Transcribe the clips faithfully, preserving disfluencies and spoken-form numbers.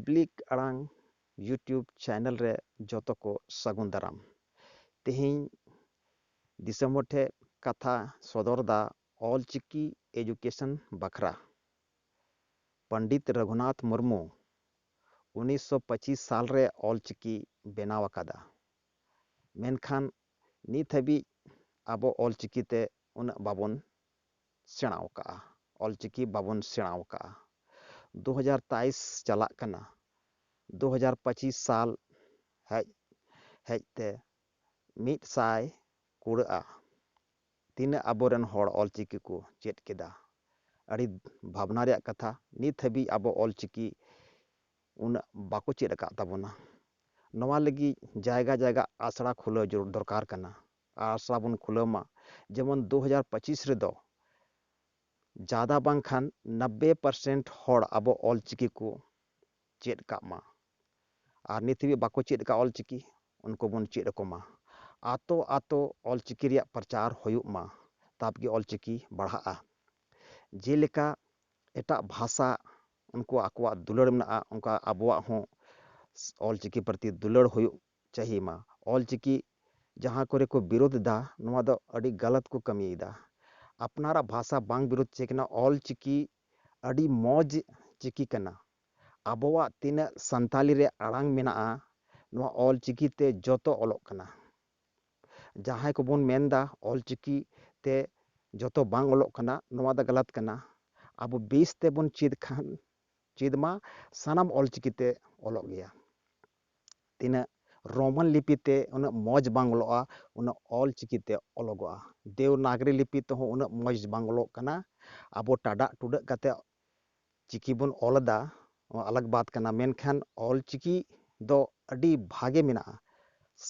Public ᱟᱲᱟᱝ YouTube channel ᱨᱮ ᱡᱚᱛᱚ ᱠᱚ ᱥᱟᱹᱜᱩᱱ ᱫᱟᱨᱟᱢ᱾ ᱛᱮᱦᱮᱧ ᱫᱤᱥᱚᱢ ᱦᱚᱲ ᱴᱷᱮᱱ ᱠᱟᱛᱷᱟ ᱥᱚᱫᱚᱨ ᱫᱟ ᱚᱞᱪᱤᱠᱤ ᱮᱡᱩᱠᱮᱥᱚᱱ ᱵᱟᱠᱷᱨᱟ᱾ ᱯᱚᱱᱰᱤᱛ ᱨᱚᱜᱷᱩᱱᱟᱛᱷ ᱢᱩᱨᱢᱩ ᱩᱱᱤᱥᱥᱚ ᱯᱚᱸᱪᱤᱥ ᱥᱟᱞ ᱨᱮ ᱚᱞᱪᱤᱠᱤ ᱵᱮᱱᱟᱣ ᱟᱠᱟᱫᱟ᱾ ᱢᱮᱱᱠᱷᱟᱱ ᱱᱤᱛ ᱦᱟᱹᱵᱤᱡ ᱟᱵᱚ ᱚᱞᱪᱤᱠᱤ ᱛᱮ ᱩᱱᱟᱹᱜ ᱵᱟᱵᱚᱱ ᱥᱮᱬᱟ ᱟᱠᱟᱫᱼᱟ᱾ ᱚᱞᱪᱤᱠᱤ ᱵᱟᱵᱚᱱ ᱥᱮᱬᱟ ᱟᱠᱟᱫᱼᱟ᱾ ᱫᱩ ᱦᱟᱡᱟᱨ ᱛᱮᱭᱤᱥ ᱪᱟᱞᱟᱜ ᱠᱟᱱᱟ᱾ ᱫᱩ ᱦᱟᱡᱟᱨ ᱯᱚᱸᱪᱤᱥ ᱥᱟᱞ ᱦᱮᱡ ᱦᱮᱡ ᱛᱮ ᱢᱤᱫ ᱥᱟᱭ ᱠᱩᱲᱟᱹᱜᱼᱟ᱾ ᱛᱤᱱᱟᱹᱜ ᱟᱵᱚᱨᱮᱱ ᱦᱚᱲ ᱚᱞᱪᱤᱠᱤ ᱠᱚ ᱪᱮᱫ ᱠᱮᱫᱟ? ᱟᱹᱰᱤ ᱵᱷᱟᱵᱽᱱᱟ ᱨᱮᱭᱟᱜ ᱠᱟᱛᱷᱟ᱾ ᱱᱤᱛ ᱦᱟᱹᱵᱤᱡ ᱟᱵᱚ ᱚᱞᱪᱤᱠᱤ ᱩᱱᱟᱹᱜ ᱵᱟᱠᱚ ᱪᱮᱫ ᱟᱠᱟᱫ ᱛᱟᱵᱚᱱᱟ᱾ ᱱᱚᱣᱟ ᱞᱟᱹᱜᱤᱫ ᱡᱟᱭᱜᱟ ᱡᱟᱭᱜᱟ ᱟᱥᱲᱟ ᱠᱷᱩᱞᱟᱹᱣ ᱡᱚᱨᱩᱨ ᱫᱚᱨᱠᱟᱨ ᱠᱟᱱᱟ᱾ ᱟᱥᱲᱟ ᱵᱚᱱ ᱠᱷᱩᱞᱟᱹᱣ ᱢᱟ, ᱡᱮᱢᱚᱱ ᱫᱩ ᱦᱟᱡᱟᱨ ᱯᱚᱸᱪᱤᱥ ᱨᱮᱫᱚ ᱡᱟᱫᱟ ᱵᱟᱝᱠᱷᱟᱱ ᱱᱚᱵᱵᱳᱭ ᱯᱟᱨᱥᱮᱱᱴ ᱦᱚᱲ ᱟᱵᱚ ᱚᱞᱪᱤᱠᱤ ᱠᱚ ᱪᱮᱫ ᱠᱟᱜ ᱢᱟ᱾ ᱟᱨ ᱱᱤᱛ ᱦᱟᱹᱵᱤᱡ ᱵᱟᱠᱚ ᱪᱮᱫ ᱟᱠᱟᱫ ᱚᱞᱪᱤᱠᱤ, ᱩᱱᱠᱩ ᱵᱚᱱ ᱪᱮᱫ ᱟᱠᱚ ᱢᱟ᱾ ᱟᱛᱳ ᱟᱛᱳ ᱚᱞᱪᱤᱠᱤ ᱨᱮᱭᱟᱜ ᱯᱨᱚᱪᱟᱨ ᱦᱩᱭᱩᱜ ᱢᱟ, ᱛᱟᱵ ᱜᱮ ᱚᱞᱪᱤᱠᱤ ᱵᱟᱲᱦᱟᱜᱼᱟ᱾ ᱡᱮᱞᱮᱠᱟ ᱮᱴᱟᱜ ᱵᱷᱟᱥᱟ ᱩᱱᱠᱩ ᱟᱠᱚᱣᱟᱜ ᱫᱩᱞᱟᱹᱲ ᱢᱮᱱᱟᱜᱼᱟ, ᱚᱱᱠᱟ ᱟᱵᱚᱣᱟᱜ ᱦᱚᱸ ᱚᱞᱪᱤᱠᱤ ᱯᱨᱚᱛᱤ ᱫᱩᱞᱟᱹᱲ ᱦᱩᱭᱩᱜ ᱪᱟᱹᱦᱤ ᱢᱟ᱾ ᱚᱞᱪᱤᱠᱤ ᱡᱟᱦᱟᱸ ᱠᱚᱨᱮ ᱠᱚ ᱵᱤᱨᱳᱫᱷ ᱮᱫᱟ, ᱱᱚᱣᱟ ᱫᱚ ᱟᱹᱰᱤ ᱜᱟᱞᱟᱛ ᱠᱚ ᱠᱟᱹᱢᱤᱭᱮᱫᱟ᱾ ᱟᱯᱱᱟᱨᱟᱜ ᱵᱷᱟᱥᱟ ᱵᱟᱝ ᱵᱤᱨᱳᱫᱷ ᱪᱮᱫ ᱠᱟᱱᱟ, ᱚᱞᱪᱤᱠᱤ ᱟᱹᱰᱤ ᱢᱚᱡᱽ ᱪᱤᱠᱤ ᱠᱟᱱᱟ᱾ ᱟᱵᱚᱣᱟᱜ ᱛᱤᱱᱟᱹᱜ ᱥᱟᱱᱛᱟᱞᱤ ᱨᱮ ᱟᱲᱟᱝ ᱢᱮᱱᱟᱜᱼᱟ, ᱱᱚᱣᱟ ᱚᱞᱪᱤᱠᱤ ᱛᱮ ᱡᱚᱛᱚ ᱚᱞᱚᱜ ᱠᱟᱱᱟ᱾ ᱡᱟᱦᱟᱸᱭ ᱠᱚᱵᱚᱱ ᱢᱮᱱᱫᱟ ᱚᱞᱪᱤᱠᱤ ᱛᱮ ᱡᱚᱛᱚ ᱵᱟᱝ ᱚᱞᱚᱜ ᱠᱟᱱᱟ, ᱱᱚᱣᱟ ᱫᱚ ᱜᱟᱞᱟᱛ ᱠᱟᱱᱟ᱾ ᱟᱵᱚ ᱵᱮᱥ ᱛᱮᱵᱚᱱ ᱪᱮᱫ ᱠᱷᱟᱱ, ᱪᱮᱫ ᱢᱟ, ᱥᱟᱱᱟᱢ ᱚᱞᱪᱤᱠᱤ ᱛᱮ ᱚᱞᱚᱜ ᱜᱮᱭᱟ᱾ ᱛᱤᱱᱟᱹᱜ ᱨᱳᱢᱟᱱ ᱞᱤᱯᱤ ᱛᱮ ᱩᱱᱟᱹᱜ ᱢᱚᱡᱽ ᱵᱟᱝ ᱚᱞᱚᱜᱼᱟ, ᱩᱱᱟᱹᱜ ᱚᱞᱪᱤᱠᱤ ᱛᱮ ᱚᱞᱚᱜᱚᱜᱼᱟ᱾ ᱫᱮᱣᱱᱟᱜᱽᱨᱤ ᱞᱤᱯᱤ ᱛᱮᱦᱚᱸ ᱩᱱᱟᱹᱜ ᱢᱚᱡᱽ ᱵᱟᱝ ᱚᱞᱚᱜ ᱠᱟᱱᱟ᱾ ᱟᱵᱚ ᱴᱟᱰᱟᱜ ᱴᱩᱰᱟᱹᱜ ᱠᱟᱛᱮ ᱪᱤᱠᱤ ᱵᱚᱱ ᱚᱞ ᱮᱫᱟ, ᱱᱚᱣᱟ ᱟᱞᱟᱜᱽ ᱵᱟᱛ ᱠᱟᱱᱟ, ᱢᱮᱱᱠᱷᱟᱱ ᱚᱞᱪᱤᱠᱤ ᱫᱚ ᱟᱹᱰᱤ ᱵᱷᱟᱜᱮ ᱢᱮᱱᱟᱜᱼᱟ᱾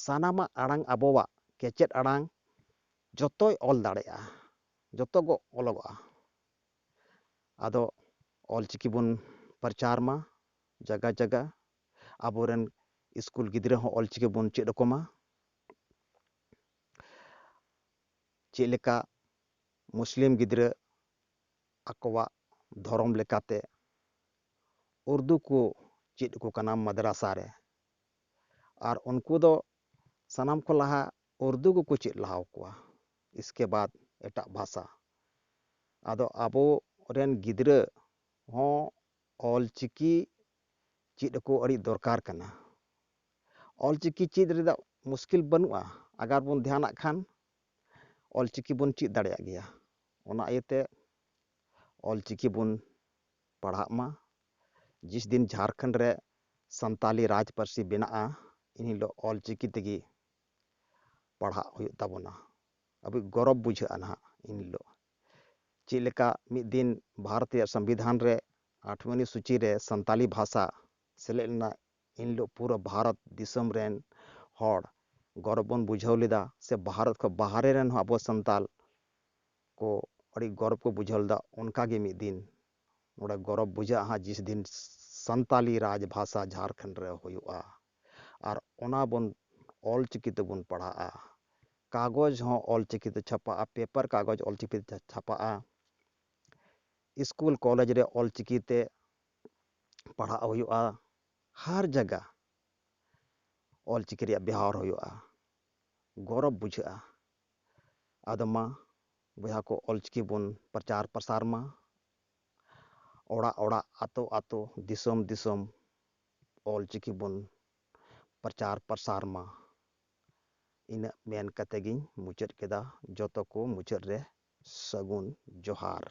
ᱥᱟᱱᱟᱢᱟᱜ ᱟᱲᱟᱝ, ᱟᱵᱚᱣᱟᱜ ᱠᱮᱪᱮᱫ ᱟᱲᱟᱝ ᱡᱚᱛᱚᱭ ᱚᱞ ᱫᱟᱲᱮᱭᱟᱜᱼᱟ, ᱡᱚᱛᱚ ᱜᱮ ᱚᱞᱚᱜᱚᱜᱼᱟ᱾ ᱟᱫᱚ ᱚᱞᱪᱤᱠᱤ ᱵᱚᱱ ᱯᱨᱚᱪᱟᱨ ᱢᱟ ᱡᱟᱭᱜᱟ ᱡᱟᱭᱜᱟ, ᱟᱵᱚᱨᱮᱱ ᱥᱠᱩᱞ ᱜᱤᱫᱽᱨᱟᱹ ᱦᱚᱸ ᱚᱞᱪᱤᱠᱤ ᱵᱚᱱ ᱪᱮᱫ ᱟᱠᱚ ᱢᱟ᱾ ᱪᱮᱫ ᱞᱮᱠᱟ ᱢᱩᱥᱞᱤᱢ ᱜᱤᱫᱽᱨᱟᱹ ᱟᱠᱚᱣᱟᱜ ᱫᱷᱚᱨᱚᱢ ᱞᱮᱠᱟᱛᱮ ᱩᱨᱫᱩ ᱠᱚ ᱪᱮᱫ ᱟᱠᱚ ᱠᱟᱱᱟ ᱢᱟᱫᱽᱨᱟᱥᱟ ᱨᱮ᱾ ᱟᱨ ᱩᱱᱠᱩ ᱫᱚ ᱥᱟᱱᱟᱢ ᱠᱷᱚᱱ ᱞᱟᱦᱟ ᱩᱨᱫᱩ ᱜᱮᱠᱚ ᱪᱮᱫ ᱞᱟᱦᱟ ᱟᱠᱚᱣᱟ, ᱤᱥᱠᱮ ᱵᱟᱫ ᱮᱴᱟᱜ ᱵᱷᱟᱥᱟ᱾ ᱟᱫᱚ ᱟᱵᱚ ᱨᱮᱱ ᱜᱤᱫᱽᱨᱟᱹ ᱦᱚᱸ ᱚᱞ ᱪᱤᱠᱤ ᱪᱮᱫ ᱟᱠᱚ ᱟᱹᱰᱤ ᱫᱚᱨᱠᱟᱨ ᱠᱟᱱᱟ᱾ ᱚᱞ ᱪᱤᱠᱤ ᱪᱮᱫ ᱨᱮᱫᱚ ᱢᱩᱥᱠᱤᱞ ᱵᱟᱹᱱᱩᱜᱼᱟ, ᱟᱜᱟᱨ ᱵᱚᱱ ᱫᱷᱮᱭᱟᱱᱟᱜ ᱠᱷᱟᱱ ᱚᱞ ᱪᱤᱠᱤ ᱵᱚᱱ ᱪᱮᱫ ᱫᱟᱲᱮᱭᱟᱜ ᱜᱮᱭᱟ᱾ ᱚᱱᱟ ᱤᱭᱟᱹᱛᱮ ᱚᱞ ᱪᱤᱠᱤ ᱵᱚᱱ ᱯᱟᱲᱦᱟᱜ ᱢᱟ᱾ ᱡᱤᱥ ᱫᱤᱱ ᱡᱷᱟᱨᱠᱷᱚᱸᱰ ᱨᱮ ᱥᱟᱱᱛᱟᱞᱤ ᱨᱟᱡᱽ ᱯᱟᱹᱨᱥᱤ ᱵᱮᱱᱟᱜᱼᱟ, ᱮᱱ ᱦᱤᱞᱳᱜ ᱚᱞ ᱪᱤᱠᱤ ᱛᱮᱜᱮ ᱯᱟᱲᱦᱟᱜ ᱦᱩᱭᱩᱜ ᱛᱟᱵᱚᱱᱟ᱾ ᱟᱵᱚ ᱜᱚᱨᱚᱵᱽ ᱵᱩᱡᱷᱟᱹᱜᱼᱟ ᱱᱟᱦᱟᱜ ᱮᱱ ᱦᱤᱞᱳᱜ᱾ ᱪᱮᱫ ᱞᱮᱠᱟ ᱢᱤᱫ ᱫᱤᱱ ᱵᱷᱟᱨᱚᱛ ᱨᱮᱭᱟᱜ ᱥᱚᱝᱵᱤᱫᱷᱟᱱ ᱨᱮ ᱟᱴᱷ ᱚᱱᱩᱥᱩᱪᱤ ᱨᱮ ᱥᱟᱱᱛᱟᱞᱤ ᱵᱷᱟᱥᱟ ᱥᱮᱞᱮᱫ ᱞᱮᱱᱟ, ᱮᱱ ᱦᱤᱞᱳᱜ ᱯᱩᱨᱟᱹ ᱵᱷᱟᱨᱚᱛ ᱫᱤᱥᱚᱢ ᱨᱮᱱ ᱦᱚᱲ ᱜᱚᱨᱚᱵᱽ ᱵᱚᱱ ᱵᱩᱡᱷᱟᱹᱣ ᱞᱮᱫᱟ, ᱥᱮ ᱵᱷᱟᱨᱚᱛ ᱠᱷᱚᱱ ᱵᱟᱦᱨᱮ ᱨᱮᱱ ᱦᱚᱸ ᱟᱵᱚ ᱥᱟᱱᱛᱟᱞ ᱠᱚ ᱟᱹᱰᱤ ᱜᱚᱨᱚᱵᱽ ᱠᱚ ᱵᱩᱡᱷᱟᱹᱣ ᱞᱮᱫᱟ᱾ ᱚᱱᱠᱟ ᱜᱮ ᱢᱤᱫ ᱫᱤᱱ ᱱᱚᱰᱮ ᱜᱚᱨᱚᱵᱽ ᱵᱩᱡᱷᱟᱹᱜᱼᱟ ᱦᱟᱸᱜ, ᱡᱤᱥ ᱫᱤᱱ ᱥᱟᱱᱛᱟᱞᱤ ᱨᱟᱡᱽ ᱵᱷᱟᱥᱟ ᱡᱷᱟᱨᱠᱷᱚᱸᱰ ᱨᱮ ᱦᱩᱭᱩᱜᱼᱟ᱾ ᱟᱨ ᱚᱱᱟ ᱵᱚᱱ ᱚᱞ ᱪᱤᱠᱤ ᱛᱮᱵᱚᱱ ᱯᱟᱲᱦᱟᱜᱼᱟ᱾ ᱠᱟᱜᱚᱡᱽ ᱦᱚᱸ ᱚᱞ ᱪᱤᱠᱤ ᱛᱮ ᱪᱷᱟᱯᱟᱜᱼᱟ, ᱯᱮᱯᱟᱨ ᱠᱟᱜᱚᱡᱽ ᱚᱞ ᱪᱤᱠᱤ ᱛᱮ ᱪᱷᱟᱯᱟᱜᱼᱟ᱾ ᱥᱠᱩᱞ ᱠᱚᱞᱮᱡᱽ ᱨᱮ ᱚᱞ ᱪᱤᱠᱤ ᱛᱮ ᱯᱟᱲᱦᱟᱜ ᱦᱩᱭᱩᱜᱼᱟ᱾ ᱦᱟᱨ ᱡᱟᱭᱜᱟ ᱚᱞ ᱪᱤᱠᱤ ᱨᱮᱭᱟᱜ ᱵᱮᱣᱦᱟᱨ ᱦᱩᱭᱩᱜᱼᱟ᱾ ᱜᱚᱨᱚᱵᱽ ᱵᱩᱡᱷᱟᱹᱜᱼᱟ᱾ ᱟᱫᱚ ᱢᱟ ᱵᱚᱭᱦᱟ ᱠᱚ, ᱚᱞ ᱪᱤᱠᱤ ᱵᱚᱱ ᱯᱨᱚᱪᱟᱨ ᱯᱨᱚᱥᱟᱨ ᱢᱟ᱾ ᱚᱲᱟᱜ ᱚᱲᱟᱜ, ᱟᱛᱳ ᱟᱛᱳ, ᱫᱤᱥᱚᱢ ᱫᱤᱥᱚᱢ ᱚᱞ ᱪᱤᱠᱤ ᱵᱚᱱ ᱯᱨᱚᱪᱟᱨ ᱯᱨᱚᱥᱟᱨ ᱢᱟ᱾ ᱤᱱᱟᱹᱜ ᱢᱮᱱ ᱠᱟᱛᱮ ᱜᱤᱧ ᱢᱩᱪᱟᱹᱫ ᱠᱮᱫᱟ᱾ ᱡᱚᱛᱚ ᱠᱚ ᱢᱩᱪᱟᱹᱫ ᱨᱮ ᱥᱟᱹᱜᱩᱱ ᱡᱚᱦᱟᱨ᱾